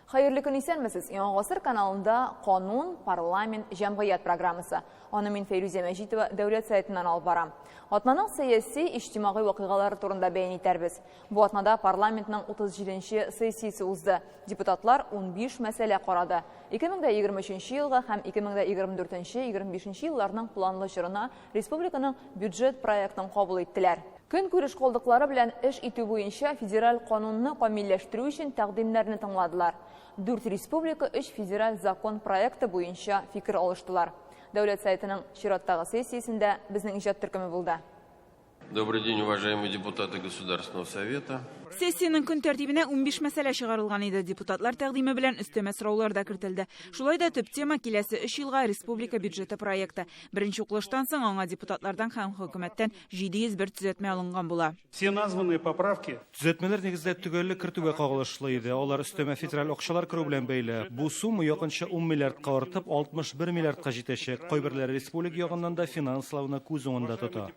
Хәерле көн, исәнмесез. Яңа гасыр каналында Канун, парламент, җәмгыять программасы. Аны мин Фәйрүзә Мәҗитова Дәүләт Советыннан алып барам. Атнаның сәяси, иҗтимагый вакыйгалары турында бәян итәрбез. Бу атнада парламентның 37нче сессиясе узды. Депутатлар 15 мәсьәлә карады. 2023 елгы һәм 2024-25 елларның планлы чорына республиканың бюджет проектын кабул иттеләр. Көнкүреш калдыклары белән эш итү буенча федераль канунны камилләштерү өчен тәкъдимнәрне тыңладылар. Дүрт республика өч федераль закон проекты буенча фикер алыштылар. Дәүләт Советының чираттагы сессиясендә безнең иҗат төркеме булды. Добрый день, уважаемые депутаты Государственного Совета. Сессиянең көн тәртибенә 15 мәсьәлә чыгарылган иде. Депутатлар тәкъдиме белән өстәмә сораулар да кертелде. Шулай да төп тема киләсе өч елга республика бюджеты проекты. Беренче укылыштан соң аңа депутатлардан һәм хөкүмәттән 701 төзәтмә алынган була. Все названные поправки. Төзәтмәләр нигездә төгәллек кертүгә кагылышлы иде. Алар өстәмә федераль акчалар керү белән бәйле. Бу сумма якынча 10 миллиардка артып, 61 миллиардка җитәчәк. Кайберләре республика ягыннан да финанслауны күз уңында тота.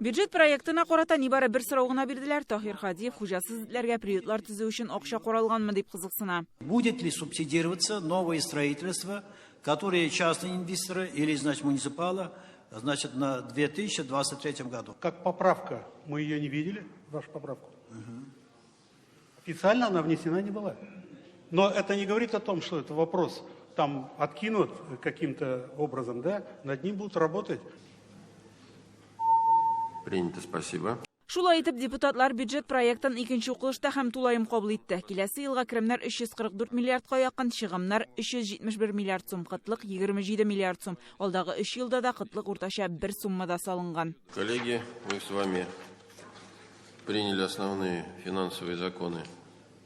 Бюджет проектына карата нибары бер сорау гына бирделәр. Таһир Һадиев хуҗасыз этләргә приютлар төзү өчен акча каралганмы дип кызыксына. Будет ли субсидироваться новое строительство, которые частные инвесторы или, значит, муниципалы, значит, на 2023 году? Как поправка, мы ее не видели, вашу поправку. Официально она внесена не была. Но это не говорит о том, что это вопрос там откинут каким-то образом, да, над ним будут работать. Принято, спасибо. Шулай итеп, депутатлар бюджет проектын икенче укылышта һәм тулаем кабул итте. Киләсе елга керемнәр 344 миллиардка якын, чыгымнар 371 миллиард сум, кытлык 27 миллиард сум. Алдагы өч елда да кытлык уртача бер суммада салынган. Коллеги, мы с вами приняли основные финансовые законы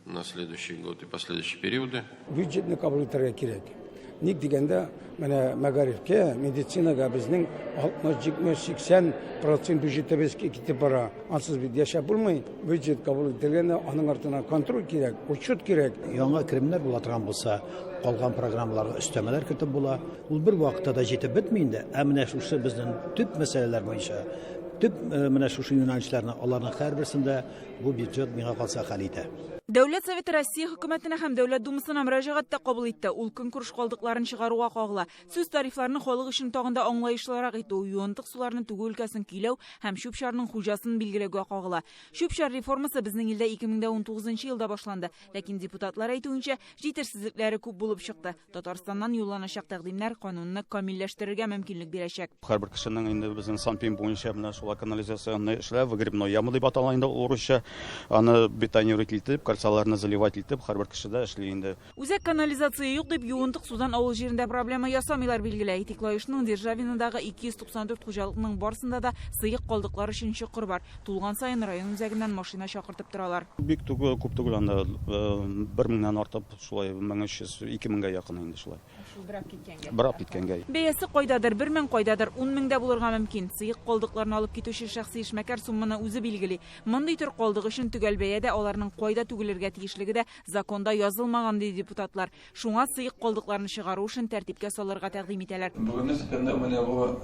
на следующий год и последующие периоды. Бюджетны кабул итәргә кирәк. Ник дигәндә, менә мәгарифкә, медицинага безнең 60, 70, 80% бюджетыбыз китеп бара. Ансыз бит яшәп булмый. Бюджет кабул ителгәндә аның артыннан контроль кирәк, учет кирәк. Яңа керемнәр була торган булса, калган программаларга өстәмәләр кертеп була. Ул бер вакытта да җитеп бетми инде. Ә менә шушы безнең төп мәсьәләләр буенча, төп менә шушы юнәлешләрне аларның һәрберсендә бу бюджет миңа калса хәл итә. Дәүләт Советы Россия хөкүмәтенә һәм Дәүләт Думасына мөрәҗәгать тә кабул итте. Ул көнкүреш калдыкларын чыгаруга кагыла. Сүз тарифларны халык өчен тагын да аңлаешлырак итү, юынтык суларны түгү өлкәсен көйләү һәм чүп-чарның хуҗасын билгеләүгә кагыла. Чүп-чар реформасы безнең илдә 2019 елда башланды. Ләкин депутатлар әйтүенчә, җитешсезлекләре күп булып чыкты. Татарстаннан юлланачак тәкъдимнәр канунны камилләштерергә мөмкинлек бирәчәк. Һәрбер кешенең инде безнең санпин буенча менә шулай канализацияне эшләп, выгребной яма дип атала инде ул урысча, аны бетонировать итеп, кольцаларны заливать итеп, һәрбер кеше дә эшли инде. Үзәк канализация юк дип, юынтык судан авыл җирендә проблема ясамыйлар, билгеле. Әйтик, Лаешның Державинодагы 294 хуҗалыкның барысында да сыек калдыклар өчен чокыр бар. Тулган саен район үзәгеннән машина чакыртып торалар. Бик күп түгел анда, бер меңнән артып, шулай 1300, 2000гә якын инде шулай. Шул бер ап киткәнгә. Бер ап киткәнгә. Бәясе кайдадыр бер мең, кайдадыр ун мең дә булырга мөмкин. Сыек калдыкларны алып китүче шәхси эшмәкәр сумманы үзе билгели. Мондый төр калдык өчен төгәл бәя дә, аларның кайда түгелергә тиешлеге дә законда язылмаган, ди депутатлар. Шуңа сыек калдыкларны чыгару эшен тәртипкә салырга тәкъдим итәләр. Бүгенге көндә менә бу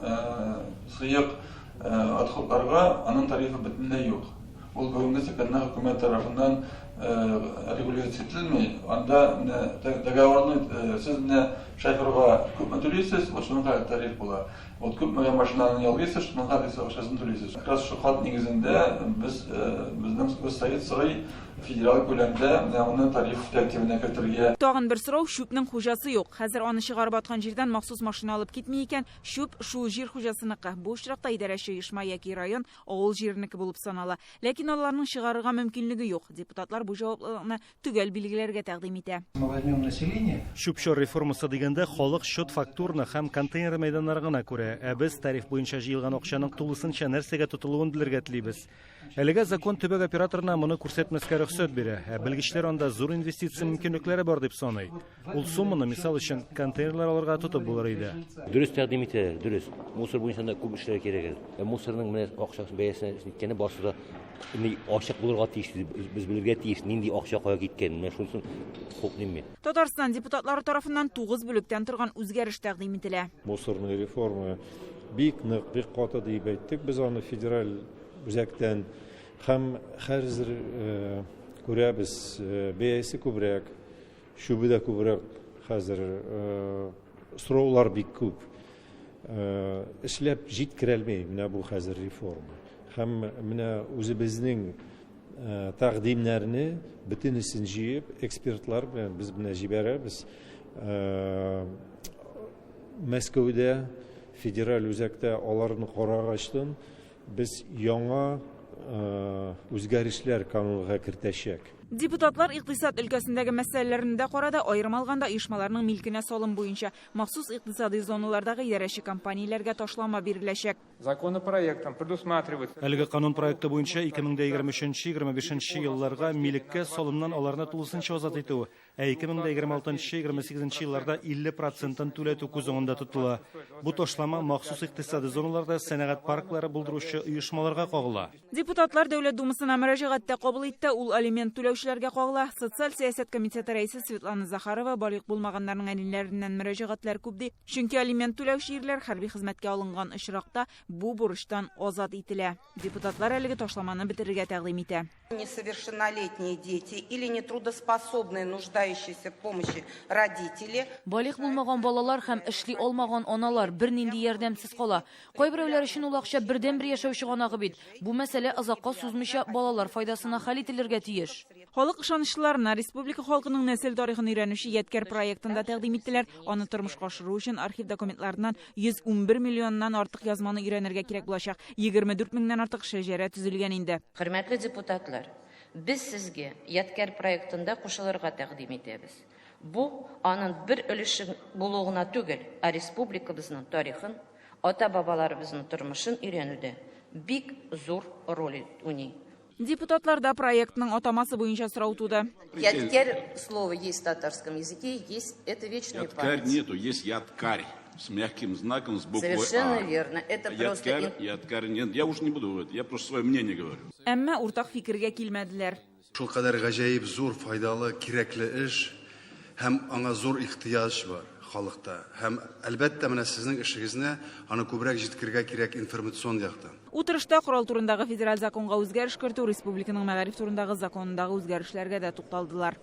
сыек отходларга аның тарифы бөтенләй юк. Ул бүгенге көндә хөкүмәт тарафыннан регулировать ителми. Анда менә договорны сез менә шоферга күпме түлисез, вот шуның кадәр тариф була. Вот күпмегә машинаны ялгыйсыз, шуның кадәр акчасын түлисез. Как раз шул хат нигезендә без безнең Госсовет сорый федераль күләмдә менә моны тариф тәртибенә кертергә. Тагын бер сорау, чүпнең хуҗасы юк. Хәзер аны чыгарып аткан җирдән махсус машина алып китми икән, чүп шул җир хуҗасыныкы. Бу очракта идарәче оешма яки район авыл җиренеке булып санала. Ләкин аларның чыгарырга мөмкинлеге юк. Депутатлар бу җаваплылыкны төгәл билгеләргә тәкъдим итә. Мы возьмем население. Чүп-чар реформасы дигәндә халык счет-фактурны һәм контейнер мәйданнары гына күрә. Ә без тариф буенча җыелган акчаның тулысынча нәрсәгә тотылуын белергә телибез. Әлегә закон төбәк операторына моны күрсәтмәскә рөхсәт бирә. Ә белгечләр анда зур инвестиция мөмкинлекләре бар дип саный. Ул сумманы, мисал өчен, контейнерлар алырга тотып булыр иде. Дөрес тәкъдим итәләр, дөрес. Мусор буенча да күп эшләр кирәк әле. Ә мусорның менә акчасы бәясенә ниткәне барысы да ни ачык булырга тиеш, без белергә тиеш, нинди акча кая киткәнен. Менә шунысын хуплыйм мин. Татарстан депутатлары тарафыннан 9 бүлектән торган үзгәреш тәкъдим ителә. Мусорная реформа бик нык, бик каты дип әйттек без аны федераль үзәктән. Һәм хәзер күрәбез, бәясе күбрәк. Чүбе дә күбрәк хәзер, сораулар бик күп. Эшләп җиткерәлми менә бу хәзер реформа. Һәм менә үзебезнең тәкъдимнәрне бөтенесен җыеп, экспертлар белән без менә җибәрәбез. Мәскәүдә, федераль үзәктә аларны карагачтын без яңа үзгәрешләр канунга кертәчәк. Депутатлар икътисад өлкәсендәге мәсьәләләрне дә карады, аерым алганда, оешмаларның милкенә салым буенча махсус икътисадый зоналардагы идарәче компанияләргә ташлама биреләчәк. Законопроектом предусматривается. Әлеге канун проекты буенча 2023-2025 елларга милеккә салымнан аларны тулысынча азат итү, ә 2026-28 елларда 50 процентын түләтү күз уңында тотыла. Бу ташлама махсус икътисадый зоналарда сәнәгать парклары булдыручы оешмаларга кагыла. Депутатлар Дәүләт Думасына мөрәҗәгать тә кабул итте, ул алимент түләүчеләргә кагыла. Социаль сәясәт комитеты рәисе Светлана Захарова балигъ булмаганнарның әниләреннән мөрәҗәгатьләр күп ди. Чөнки алимент түләүче ирләр хәрби хезмәткә алынган очракта бу бурычтан азат ителә. Депутатлар әлеге ташламаны бетерергә тәкъдим итә. Несовершеннолетние дети или нетрудоспособные, нуждающиеся в помощи родители. Балигъ булмаган балалар һәм эшли алмаган аналар бернинди ярдәмсез кала. Кайберәүләр өчен ул акча бердәнбер яшәү чыганагы бит. Бу мәсьәлә озакка сузмыйча балалар файдасына хәл ителергә тиеш. Халык ышанычлыларына республика халкының нәсел тарихын өйрәнүче Ядкәр проектын да тәкъдим иттеләр. Аны тормышка ашыру өчен архив документларыннан 111 миллионнан артык язманы өйрәнергә кирәк булачак. 24 меңнән артык шәҗәрә төзелгән инде. Хөрмәтле депутатлар, без сезгә Ядкәр проектында кушылырга тәкъдим итәбез. Бу аның бер өлеше булу гына түгел, ә республикабызның тарихын, ата-бабаларыбызның тормышын өйрәнүдә бик зур роль уйный. Депутатларда проектның атамасы буенча сорау туды. Ядкәр слово есть в татарском языке, есть это вечная Ядкарь память. нету, есть ядкарь с мягким знаком, с буквой Совершенно А. верно. Это просто Ядкарь, ядкарь нет. Я уж не буду говорить, я просто свое мнение говорю. Әмма уртак фикергә килмәделәр. Шул кадәр гаҗәеп зур, файдалы, кирәкле эш һәм аңа зур ихтыяҗ бар халыкта. Һәм әлбәттә менә сезнең эшегезне аны күбрәк җиткерергә кирәк информацион яктан. Утырышта Корал турындагы федераль законга үзгәреш кертү, республиканың мәгариф турындагы законындагы үзгәрешләргә дә тукталдылар.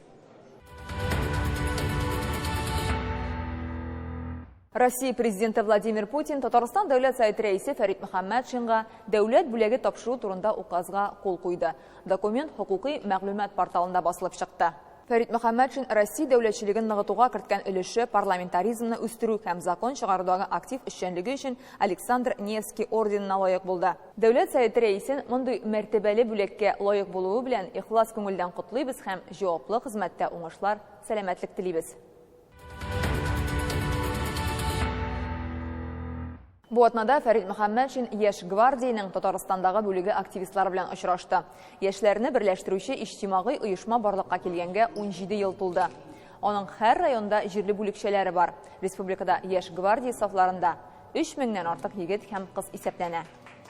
Россия президенты Владимир Путин Татарстан Дәүләт Советы рәисе Фәрит Мөхәммәтшинга дәүләт бүләге тапшыру турында указга кул куйды. Документ хукукый мәгълүмат порталында басылып чыкты. Фәрит Мөхәммәтшин Россия дәүләтчелеген ныгытуга керткән өлеше парламентаризмны үстерү һәм закон чыгарудагы актив эшчәнлеге өчен Александр Невский орденына лаек булды. Дәүләт Советы рәисен мондый мәртәбәле бүләккә лаек булуы белән ихлас күңелдән котлыйбыз һәм җаваплы хезмәттә уңышлар, сәламәтлек телибез. Бу атнада Фәрит Мөхәммәтшин Яшь гвардиянең Татарстандагы бүлеге активистлары белән очрашты. Яшьләрне берләштерүче иҗтимагый оешма барлыкка килгәнгә 17 ел тулды. Аның һәр районда җирле бүлекчәләре бар. Республикада Яшь гвардия сафларында 3 меңнән артык егет һәм кыз исәпләнә.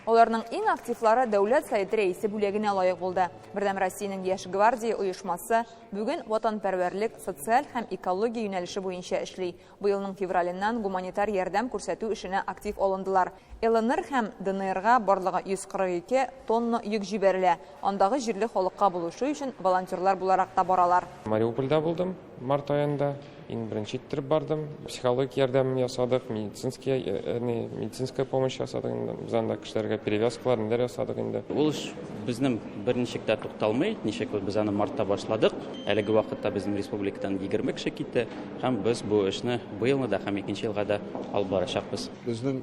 Аларның иң активлары Дәүләт Советы рәисе бүләгенә лаек булды. Бердәм Россиянең Яшь гвардия оешмасы бүген ватанпәрвәрлек, социаль һәм экология юнәлеше буенча эшли. Быелның февраленнән гуманитар ярдәм күрсәтү эшенә актив алындылар. ЛНР һәм ДНРга барлыгы 142 тонна йөк җибәрелә. Андагы җирле халыкка булышу өчен волонтерлар буларак та баралар. Мариупольдә булдым март аенда. Иң беренче иттереп бардым. Психологик ярдәм ясадык, медицинская помощь ясадык инде. Без анда кешеләргә перевязкалар, ниләр ясадык инде. Ул эш безнең берничек тә тукталмый. Ничек без аны мартта башладык. Әлеге вакытта безнең республикадан 20 кеше китте һәм без бу эшне быелны да һәм икенче елга да алып барачакбыз. Безнең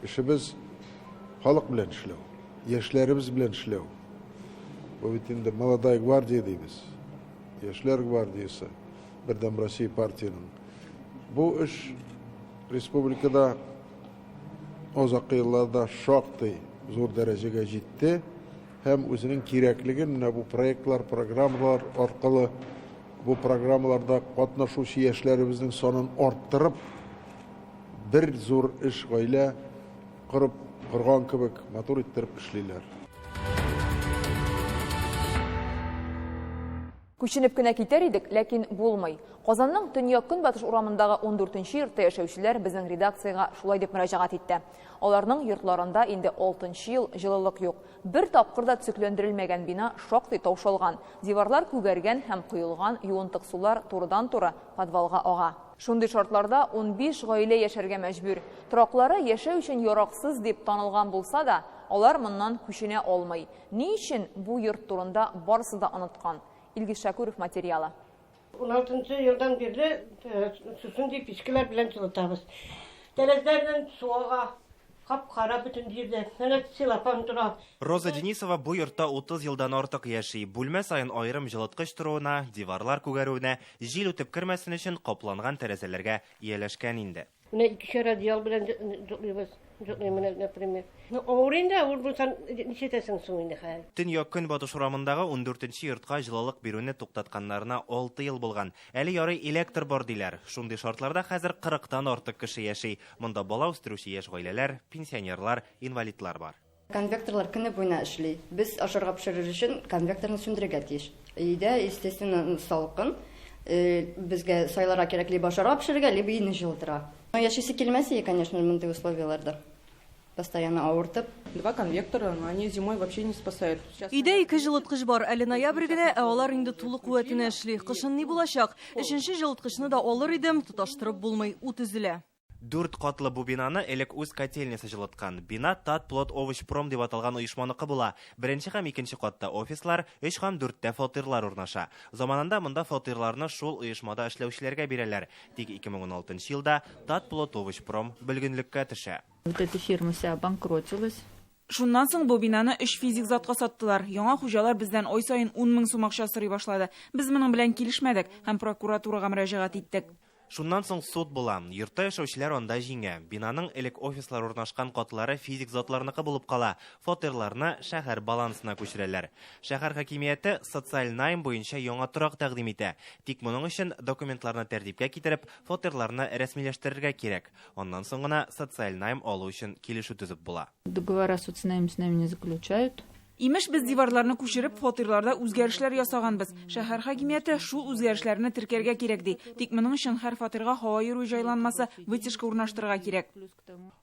эшебез халык белән эшләү, яшьләребез белән эшләү. Бу бит инде Молодая гвардия дибез. Яшьләр гвардиясе, Бердәм Россия партиянең. Бу эш республикада озак елларда шактый зур дәрәҗәгә җитте һәм үзенең кирәклеген менә бу проектлар, программалар аркылы бу программаларда катнашучы яшьләребезнең санын арттырып, бер зур эш гаилә корып, корган кебек матур иттереп эшлиләр. Күченеп кенә китәр идек, ләкин булмый. Казанның Төньяк-Көнбатыш урамындагы 14нче йортта яшәүчеләр безнең редакциягә шулай дип мөрәҗәгать итте. Аларның йортларында инде алтынчы ел җылылык юк. Бер тапкыр да төзекләндерелмәгән бина шактый таушалган. Диварлар күгәргән һәм коелган, юынтык сулар турыдан-туры подвалга ага. Шундый шартларда 15 гаилә яшәргә мәҗбүр. Тораклары яшәү өчен яраксыз дип танылган булса да, алар моннан күченә алмый. Ни өчен бу йорт турында барысы да оныткан? Илгиз Шәкүров материалы. Уналтынчы елдан бирле шушындый пичкәләр белән җылытабыз. Тәрәзәләрдән су ага, кап-кара бөтен җирдә. Менә целлофан тора. Роза Денисова бу йортта 30 елдан артык яши. Бүлмә саен аерым җылыткыч торуына, диварлар күгәрүенә, җил үтеп кермәсен өчен капланган тәрәзәләргә ияләшкән инде. Менә икешәр одеял белән йоклыйбыз. Йоклыйм менә, например. Ну, авыр инде, авыр булса, нишләтәсең соң инде хәзер? Төньяк-көнбатыш урамындагы ундүртенче йортка җылылык бирүне туктатканнарына алты ел булган. Әле ярый электр бар, диләр. Шундый шартларда хәзер кырыктан артык кеше яши. Монда бала үстерүче яшь гаиләләр, пенсионерлар, инвалидлар бар. Конвекторлар көне буена эшли. Без ашарга пешерер өчен конвекторны сүндерергә тиеш. Өйдә, естественно, салкын. Безгә сайларга кирәк, либо ашарга пешерергә, либо өйне җылытырга. Но яшисе килмәс иде, конечно, мондый условияләрдә. Постоянно авыртып. Два конвектора, но они зимой вообще не спасают. Сейчас Өйдә ике җылыткыч бар, әле ноябрь генә, ә алар инде тулы куәтенә эшли. Кышын ни булачак? Өченче җылыткычны да алыр идем, тоташтырып булмый, ут өзелә. Дүрт катлы бу бинаны элек үз котельнясы җылыткан. Бина Татплотовощпром дип аталган оешманыкы була. Беренче һәм икенче катта офислар, өч һәм дүрттә фатирлар урнаша. Заманында монда фатирларны шул оешмада эшләүчеләргә бирәләр. Тик 2016 нчы елда Татплотовощпром бөлгенлеккә төшә. Вот эта фирма вся обанкротилась. Шуннан соң бу бинаны өч физик затка саттылар. Яңа хуҗалар бездән ай саен ун мең сум акча сорый башлады. Без моның белән килешмәдек һәм прокуратурага мөрәҗәгать иттек. Шуннан соң суд була. Йортта яшәүчеләр анда җиңә. Бинаның элек офислар урнашкан катлары физик затларныкы булып кала, фатирларны шәһәр балансына күчерәләр. Шәһәр хакимияте социаль найм буенча яңа торак тәкъдим итә. Тик моның өчен документларны тәртипкә китереп, фатирларны рәсмиләштерергә кирәк. Аннан соң гына социаль найм алу өчен килешү төзеп була. Договора соцнайм с нами не заключают. Имеш, без диварларны күчереп, фатирларда үзгәрешләр ясаганбыз. Шәһәр хакимияте шул үзгәрешләрне теркәргә кирәк, ди. Тик моның өчен һәр фатирга һава йөрү җайланмасы, вытяжка урнаштырырга кирәк.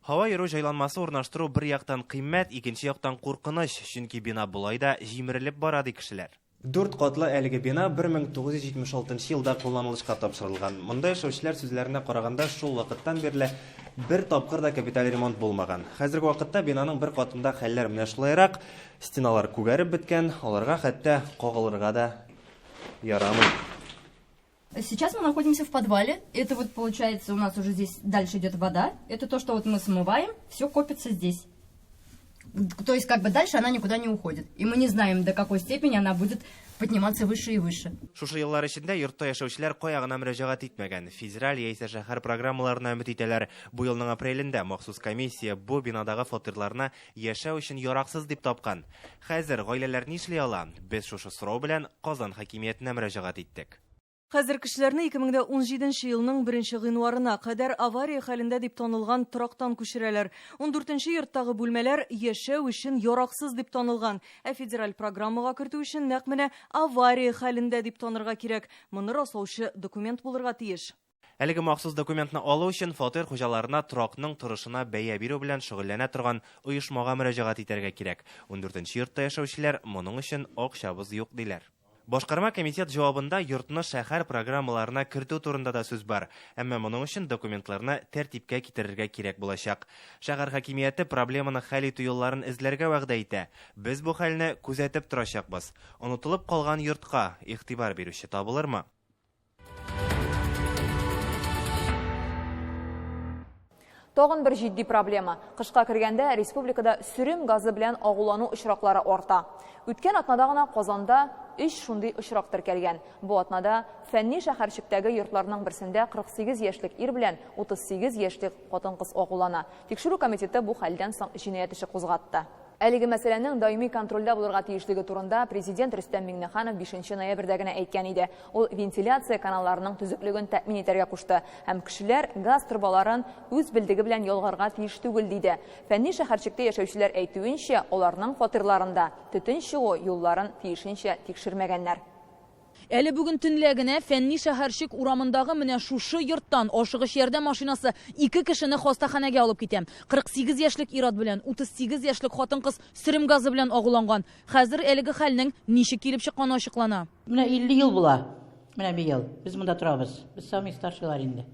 Һава йөрү җайланмасы урнаштыру бер яктан кыйммәт, икенче яктан куркыныч, чөнки бина болай да җимерелеп бара, ди кешеләр. Дүрт катлы әлеге бина 1976 нчы елда кулланылышка тапшырылган. Монда яшәүчеләр сүзләренә караганда, шул вакыттан бирле бер тапкыр да капиталь ремонт булмаган. Хәзерге вакытта бинаның бер катында хәлләр менә шулайрак, стеналар күгәреп беткән, аларга хәтта кагылырга да ярамый. Сейчас мы находимся в подвале. Это вот получается у нас уже здесь дальше идет вода. Это то, что вот мы смываем, все копится здесь. То есть как бы дальше она никуда не уходит. И мы не знаем, до какой степени она будет подниматься выше и выше. Шушы еллар эчендә йортта яшәүчеләр кая гына мөрәҗәгать итмәгән. Федераль яисә шәһәр программаларына өмет итәләр. Бу елның апрелендә махсус комиссия бу бинадагы фатирларны яшәү өчен яраксыз дип тапкан. Хәзер гаиләләр нишли ала? Без шушы сорау белән Казан хакимиятенә мөрәҗәгать иттек. Хәзер кешеләрне 2017 нче елның беренче гыйнварына кадәр авария хәлендә дип танылган торактан күчерәләр. Ундүртенче йорттагы бүлмәләр яшәү өчен яраксыз дип танылган. Ә федераль программага кертү өчен нәкъ менә авария хәлендә дип танырга кирәк. Моны раслаучы документ булырга тиеш. Әлеге махсус документны алу өчен фатир хуҗаларына торакның торышына бәя бирү белән шөгыльләнә торган оешмага мөрәҗәгать итәргә кирәк. Ундүртенче йортта яшәүчеләр моның өчен акчабыз юк, диләр. Башкарма комитет җавабында йортны шәһәр программаларына кертү турында да сүз бар. Әмма моның өчен документларны тәртипкә китерергә кирәк булачак. Шәһәр хакимияте проблеманы хәл итү юлларын эзләргә вәгъдә итә. Без бу хәлне күзәтеп торачакбыз. Онытылып калган йортка игътибар бирүче табылырмы? Тагын бер җитди проблема. Кышка кергәндә республикада сөрем газы белән агулану очраклары арта. Үткән атнада гына Казанда өч шундый очрак теркәлгән. Бу атнада Фәнни шәһәрчектәге йортларның берсендә 48 яшьлек ир белән 38 яшьлек хатын-кыз агулана. Тикшерү комитеты бу хәлдән соң җинаять эше кузгатты. Әлеге мәсьәләнең даими контрольдә булырга тиешлеге турында Президент Рөстәм Миңнеханов 5 ноябрьдә генә әйткән иде. Ул вентиляция каналларының төзеклеген тәэмин итәргә кушты һәм кешеләр газ торбаларын үз белдеге белән ялгарга тиеш түгел, диде. Фәнни шәһәрчектә яшәүчеләр әйтүенчә, аларның фатирларында төтен чыгу юлларын тиешенчә тикшермәгәннәр. Әле бүген төнлә генә Фәнни шәһәрчек урамындагы менә шушы йорттан ашыгыч ярдәм машинасы ике кешене хастаханәгә алып китә. 48 яшьлек ир-ат белән 38 яшьлек хатын-кыз сөрем газы белән агуланган. Хәзер әлеге хәлнең ничек килеп чыкканы ачыклана. Менә 50 ел була. Менә быел. Без монда торабыз. Без самый старшийлар инде.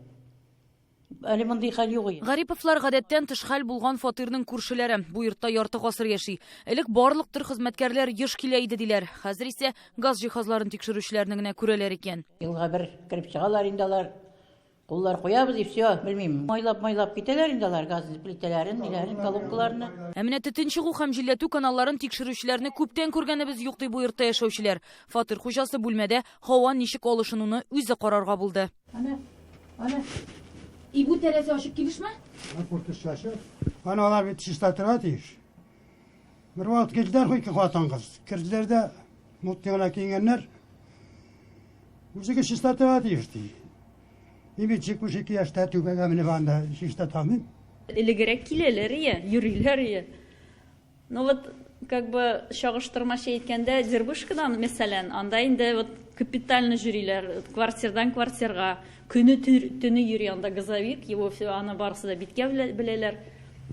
Әле мондый хәл юк иде. Гариповлар гадәттән тыш хәл булган фатирның күршеләре. Бу йортта ярты гасыр яши. Элек барлык төр хезмәткәрләр еш килә иде, диләр. Хәзер исә газ җиһазларын тикшерүчеләрне генә күрәләр икән. Елга бер кереп чыгалар инде алар. Куллар куябыз и все, белмим. Майлап-майлап китәләр инде алар газ плитәләрен, ниләрен, колонкаларны. Ә менә төтен чыгу һәм җилләтү каналларын тикшерүчеләрне күптән күргәнебез юк, ди бу йортта яшәүчеләр. Фатир хуҗасы бүлмәдә һава ничек алышынуны үзе карарга булды. Әнә, әнә. И бу тәрәзә ачык килешме? Куртыш ачык. Аны алар бит чистартырга тиеш. Бер вакыт килделәр ике хатын-кыз. Керделәр дә мутный гына киенгәннәр. Үзегез чистартырга тиеш ди. Мин бит 72 яшьтә түбәгә менеп анда чистарта алмыйм. Элегрәк киләләр ие, йөриләр ие. Ну вот, как бы чагыштырмача әйткәндә, Дербышкадан, мәсәлән, анда инде вот капитально йөриләр, квартирдан квартирга, көне төне йөри анда газовик, его все, аны барысы да биткә беләләр.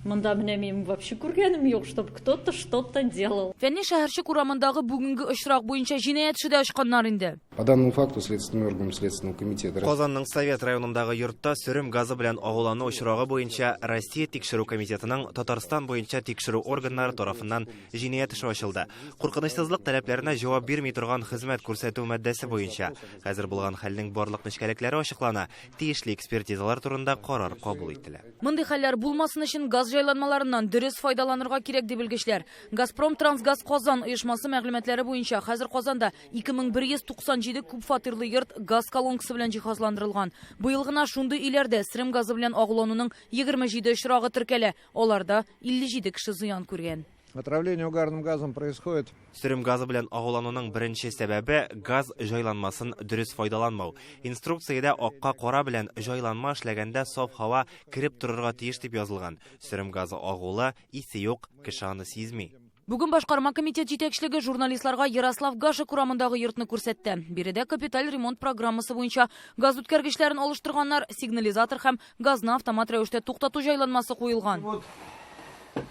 Монда менә минем вообще күргәнем юк, чтоб кто-то что-то делал. Фәнни шәһәрчек урамындагы бүгенге очрак буенча җинаять эше дә ачканнар инде. По данному факту следственным органам Следственного комитета Казанның Совет районындагы йортта сөрем газы белән агулану очрагы буенча Россия Тикшерү комитетының Татарстан буенча тикшерү органнары тарафыннан җинаять эше ачылды. Куркынычсызлык таләпләренә җавап бирми торган хезмәт күрсәтү маддәсе буенча. Хәзер булган хәлнең барлык нечкәлекләре ачыклана, тиешле экспертизалар турында карар кабул ителә. Мондый хәлләр булмасын өчен газ җайланмаларыннан дөрес файдаланырга кирәк, ди белгечләр. Газпром Трансгаз Казан оешмасы мәгълүматлары буенча хәзер Казанда 2197 күп фатирлы йорт газ колонкасы белән җиһазландырылган. Быел гына шундый өйләрдә срем газы белән агулануның 27 очрагы теркәлә. Аларда 57 кеше зыян күргән. Отравление угарным газом происходит. Сөрем газы белән агулануның беренче сәбәбе газ җайланмасын дөрес файдаланмау. Инструкциядә акка кара белән җайланма эшләгәндә саф һава кереп торырга тиеш дип язылган. Сөрем газы агулы, исе юк, кеше аны сизми. Бүген башкарма комитет җитәкчелеге журналистларга Ярослав Гашек урамындагы йортны күрсәтте. Биредә капиталь ремонт программасы буенча газ үткәргечләрен алыштырганнар, сигнализатор һәм газны автомат рәвештә туктату җайланмасы куелган. Вот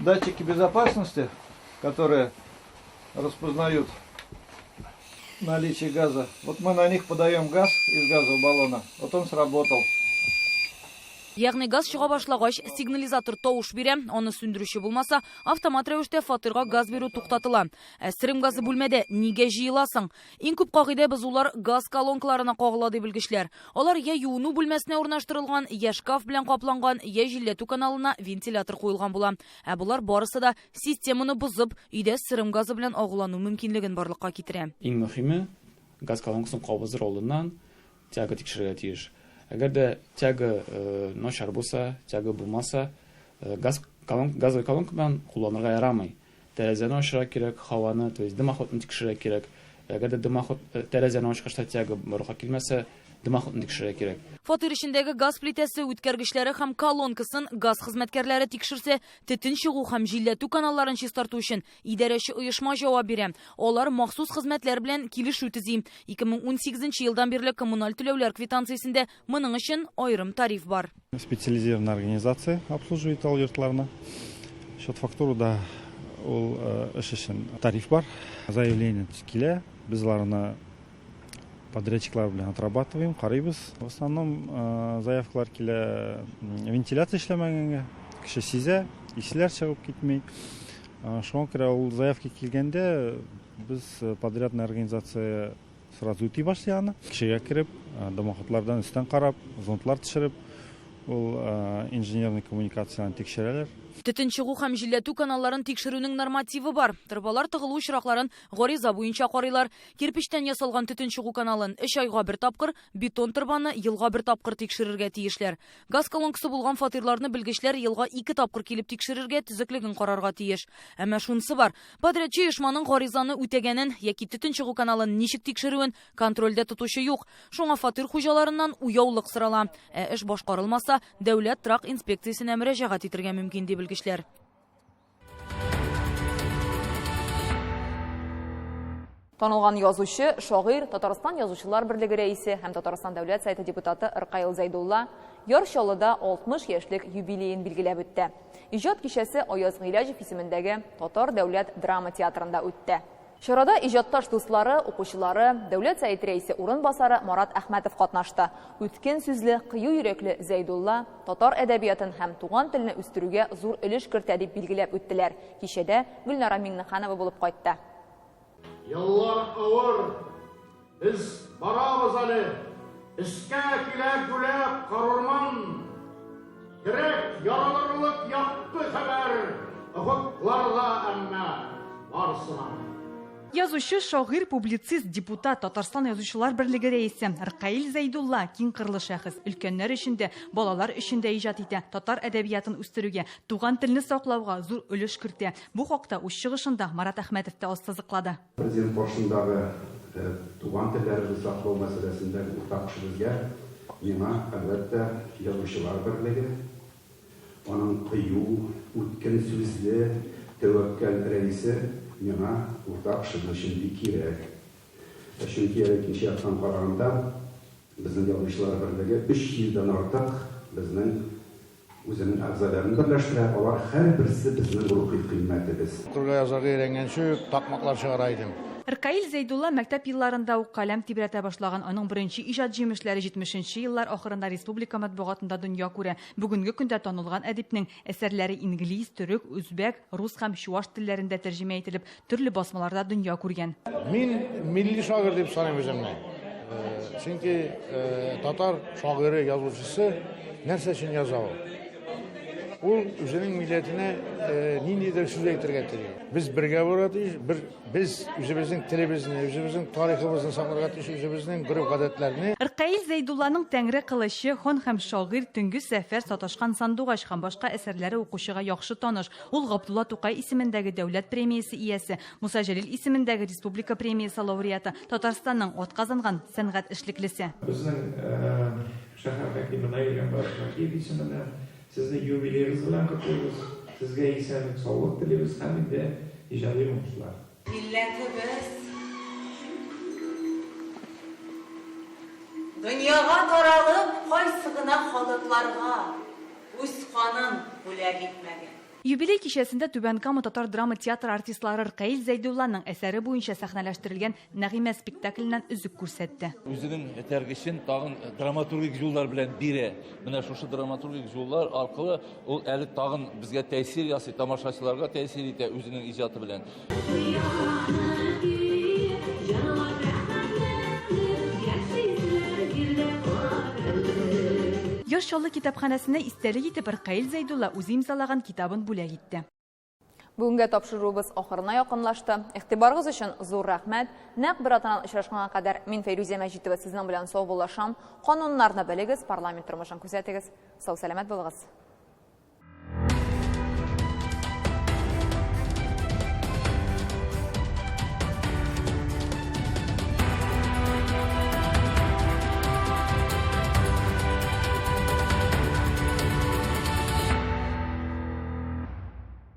датчики безопасности, которые распознают наличие газа. Вот мы на них подаем газ из газового баллона. Вот он сработал. Ягъни газ чыга башлагач, сигнализатор тавыш бирә, аны сүндерүче булмаса, автомат рәвештә фатирга газ бирү туктатыла. Ә сөрем газы бүлмәдә нигә җыела соң? Иң күп кагыйдә бозулар газ колонкаларына кагыла, ди белгечләр. Алар я юыну бүлмәсенә урнаштырылган, я шкаф белән капланган, я җилләтү каналына вентилятор куелган була. Ә болар барысы да системаны бозып, өйдә сөрем газы белән агулану мөмкинлеген барлыкка китерә. Иң мөһиме, газ колонкасын кабызыр алдыннан тяга тикшерергә тиеш. Әгәр дә тяга начар булса, тяга булмаса, газ колон, газовый колонка белән кулланырга ярамый. Тәрәзәне ачырга кирәк, һаваны, то есть дымоходны тикшерергә кирәк. Әгәр дә дымоход тәрәзәне ачкычта тяга барлыкка килмәсә, дымоходны тикшерергә кирәк. Фатир эчендәге газ плитәсе үткәргечләре һәм колонкасын газ хезмәткәрләре тикшерсә, төтен чыгу һәм җилләтү каналларын чистарту өчен идарәче оешма җавап бирә. Алар махсус хезмәтләр белән килешү төзи. 2018 елдан бирле коммуналь түләүләр квитанциясендә моның өчен аерым тариф бар. Специализированная организация обслуживает ул йортларны. Счет фактурада ул эш өчен тариф бар. Заявление килә, без аларны подрядчиклар белән отрабатываем, карыйбыз. В основном заявкалар килә вентиляция эшләмәгәнгә, кеше сизә, исләр чыгып китми. Шуңа күрә ул заявка килгәндә без подрядная организация сразу үти башлый аны. Кешегә кереп, дымоходлардан өстән карап, зондлар төшереп, ул инженерный коммуникацияны тикшерәләр. Төтен чыгу һәм җилләтү каналларын тикшерүнең нормативы бар. Торбалар тыгылу очракларын гариза буенча карыйлар. Кирпечтән ясалган төтен чыгу каналын 3 айга бер тапкыр, бетон торбаны елга бер тапкыр тикшерергә тиешләр. Газ колонкасы булган фатирларны белгечләр елга 2 тапкыр килеп тикшерергә, төзеклеген карарга тиеш. Әмма шунысы бар: подрядчы оешманың гаризаны үтәгәнен яки төтен чыгу каналын ничек тикшерүен контрольдә тотучы юк. Шуңа фатир хуҗаларыннан уяулык сорала. Ә эш башкарылмаса, дәүләт торак инспекциясенә мөрәҗәгать итәргә мөмкин, ди белгечләр. Танылган язучы, шагыйрь, Татарстан Язучылар берлеге рәисе һәм Татарстан Дәүләт Советы депутаты Ркаил Зәйдулла Яр Чаллыда 60 яшьлек юбилеен билгеләп үтте. Иҗат кичәсе Аяз Гыйләҗев исемендәге Татар дәүләт драма театрында үтте. Чарада иҗатташ дуслары, укучылары, Дәүләт Советы рәисе урынбасары Марат Әхмәтов катнашты. Үткен сүзле, кыю йөрәкле Зәйдулла татар әдәбиятын һәм туган телне үстерүгә зур өлеш кертә, дип билгеләп үттеләр. Кичәдә Гөлнара Миңнеханова булып кайтты. Еллар авыр, без барабыз әле, Өскә килә гүләп карурман. Йөрәк яралырлык якты хәбәр, Офыкларда әмма бар сыман. Язучы, шагыйрь, публицист, депутат, Татарстан Язучылар берлеге рәисе Ркаил Зәйдулла киң кырлы шәхес. Өлкәннәр өчен дә, балалар өчен дә иҗат итә, татар әдәбиятын үстерүгә, туган телне саклауга зур өлеш кертә. Бу хакта үз чыгышында Марат Әхмәтов та ассызыклады. Президент каршындагы туган телләребезне саклау мәсьәләсендәге уртак эшебезгә миңа, әлбәттә, Язучылар берлеге, аның кыю, үткен сүзле, тәвәккәл рәисе миңа уртак эшебез өчен бик кирәк. Чөнки әле икенче яктан караганда, безнең Язучылар берлеге 300 дән артык безнең Үзенең әгъзаларын берләштерә, алар һәрберсе безнең рухи кыйммәтебез. Укырга язарга өйрәнгәнче үк такмаклар чыгара идем. Ркаил Зәйдулла мәктәп елларында ук каләм тибрәтә башлаган. Аның беренче иҗат җимешләре 70 нче еллар ахырында республика матбугатында дөнья күрә. Бүгенге көндә танылган әдипнең әсәрләре инглиз, төрек, үзбәк, рус һәм чуаш телләрендә тәрҗемә ителеп, төрле басмаларда дөнья күргән. Мин милли шагыйрь дип саныйм үземне. Чөнки татар шагыйре, язучысы нәрсә өчен яза ул? Ул үзенең милләтенә ниндидер сүз әйтергә тели. Без бергә булырга тиеш, бер, без үзебезнең телебезне, үзебезнең тарихыбызны сакларга тиеш, үзебезнең гореф-гадәтләрне. Ркаил Зәйдулланың Тәңре кылычы, Хан һәм шагыйрь, Төнге сәфәр, Саташкан сандугач һәм башка әсәрләре укучыга яхшы таныш. Ул Габдулла Тукай исемендәге дәүләт премиясе иясе, Муса Җәлил исемендәге республика премиясе лауреаты, Татарстанның атказанган сәнгать эшлеклесе. Безнең шәһәр хакиме Наил Гамбаров Шакиев исеменнән сезне юбилеегыз белән котлыйбыз, сезгә исәнлек, саулык телибез һәм инде иҗади уңышлар. Милләтебез дөньяга таралып, кайсы гына халыкларга үз канын бүләк итмәгән. Юбилей кичәсендә Түбән Кама татар драма театры артистлары Ркаил Зәйдулланың әсәре буенча сәхнәләштерелгән Нәгыймә спектакленнән өзек күрсәтте. Үзенең этәргечен тагын драматургик юллар белән бирә. Менә шушы драматургик юллар аркылы ул әле тагын безгә тәэсир ясый, тамашачыларга тәэсир итә үзенең иҗаты белән. Яр Чаллы китапханәсенә истәлек итеп Ркаил Зәйдулла үзе имзалаган китабын бүләк итте. Бүгенгә тапшыруыбыз ахырына якынлашты. Игътибарыгыз өчен зур рәхмәт. Нәкъ бер атнадан очрашканга кадәр мин Фәйрүзә Мәҗитова сезнең белән саубуллашам. Кануннарны белегез, парламент тормышын күзәтегез. Сау-сәламәт булыгыз.